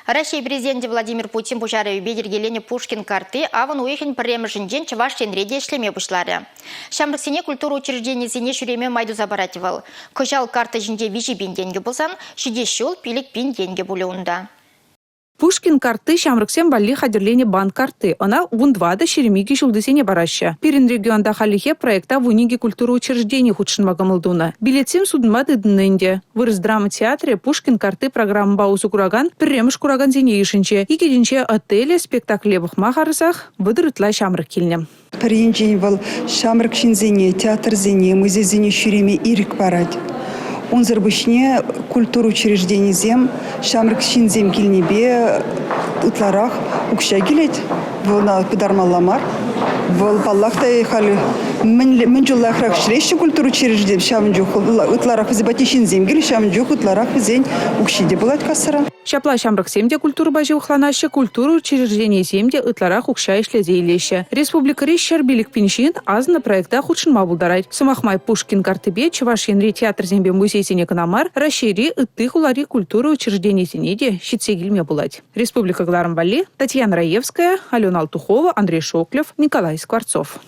Раҫҫей Президенчӗ Владимир Путин пуҫарӑвӗпе йӗркеленӗ Пушкин картти авӑн уйӑхӗн пӗрремӗшӗнчен Чӑваш Енре те ӗҫлеме пуҫларӗ. Ҫамрӑксене культура учрежденийӗсене ҫӳреме май туса парать вӑл. Кӑҫал карта ҫинче 3 000 тенкӗ пулсан, ҫитес ҫул 5 000 тенкӗ пулӗ унта. Пушкин картти ҫамрӑксем валли хатӗрленӗ банк картти. Ӑна 14-22 ҫултисене параҫҫӗ. Пирӗн регионта хальлӗхе проекта 12 культура учрежденийӗ хутшӑнма кӑмӑл тунӑ. Билетсем сутӑнма тытӑннӑ ӗнтӗ. Вырӑс драма театрӗ Пушкин картти программӑпа усӑ куракан пӗрремӗш куракансене йышӑнчӗ. Икӗ тӗнче отеле спектакле пӑхма харӑсах 30 ытла ҫамрӑк килнӗ. Пӗр енчен вӑл ҫамрӑк ҫынсене театрсене, музейсене ҫӳреме ирӗк парать. Унсӑр пуҫне культура учрежденийӗсем ҫамрӑк ҫынсем килнипе ытларах укҫа килет. Вӑл ӑна пытармалла мар. Вӑл, паллах та, халь мӗн чул лайӑхрах ӗҫлеҫҫӗ культура учрежденийӗсем, ҫавӑн чух ытларах вӗсем патне ҫынсем килӗҫ, ҫавӑн чух ытларах вӗсен укҫи те пулать кассӑра. Ҫапла ҫамрӑксем те культурӑпа ҫывӑхланаҫҫӗ, культура учрежденийӗсем те ытларах укҫа ӗҫлесе илеҫҫӗ. Республикӑри 105 пин ҫын асӑннӑ проекта хутшӑнма пултарать. Сӑмах май, Пушкин карттипе Чӑваш Енри театрсемпе музейсене кӑна мар, Раҫҫейри ытти хулари культура учрежденийӗсене те ҫитсе килме пулать. Республика кӑларӑм валли Татьяна Раевская, Алена Алтухова, Андрей Шоклев, Николай Скворцов.